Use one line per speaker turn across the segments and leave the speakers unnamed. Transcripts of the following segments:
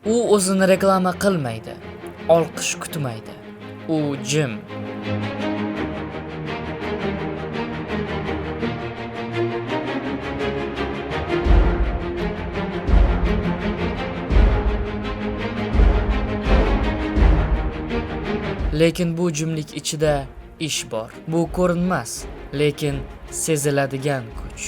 U o'zini reklama qilmaydi, olqish kutmaydi. U jim. Lekin bu jimlik ichida ish bor. Bu ko'rinmas, lekin seziladigan kuch.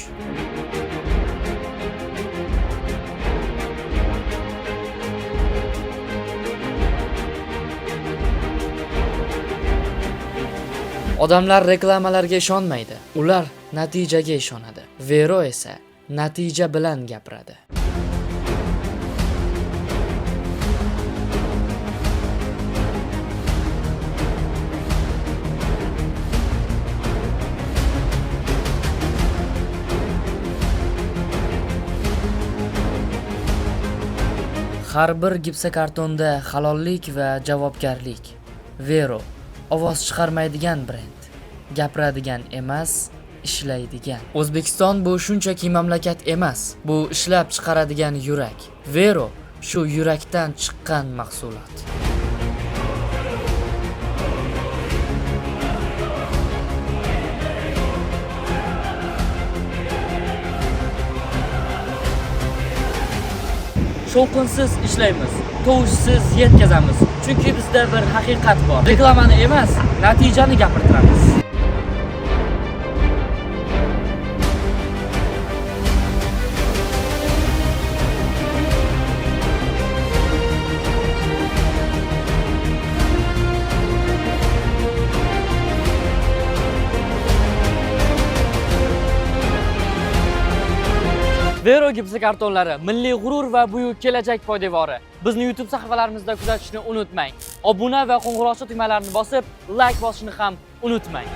Odamlar reklamalarga ishonmaydi. Ular natijaga ishonadi. Vero esa natija bilan gapiradi. Har bir gipsokartonda halollik va javobgarlik. Vero ovoz chiqarmaydigan brend. Gapiradigan emas, ishlaydigan. O'zbekiston bu shunchaki mamlakat emas, bu ishlab chiqaradigan yurak. Vero shu yurakdan chiqqan mahsulot. Shovqinsiz ishlaymiz, tovushsiz yetkazamiz. Chunki bizda bir haqiqat bor. Reklamani emas, natijani gapirtiramiz. Vero gipsokartonlari milliy g'urur va buyuk kelajak poydevori. Bizni YouTube sahifalarimizda kuzatishni unutmang. Obuna va qo'ng'iroqcha tugmalarini bosib, like bosishni ham unutmang.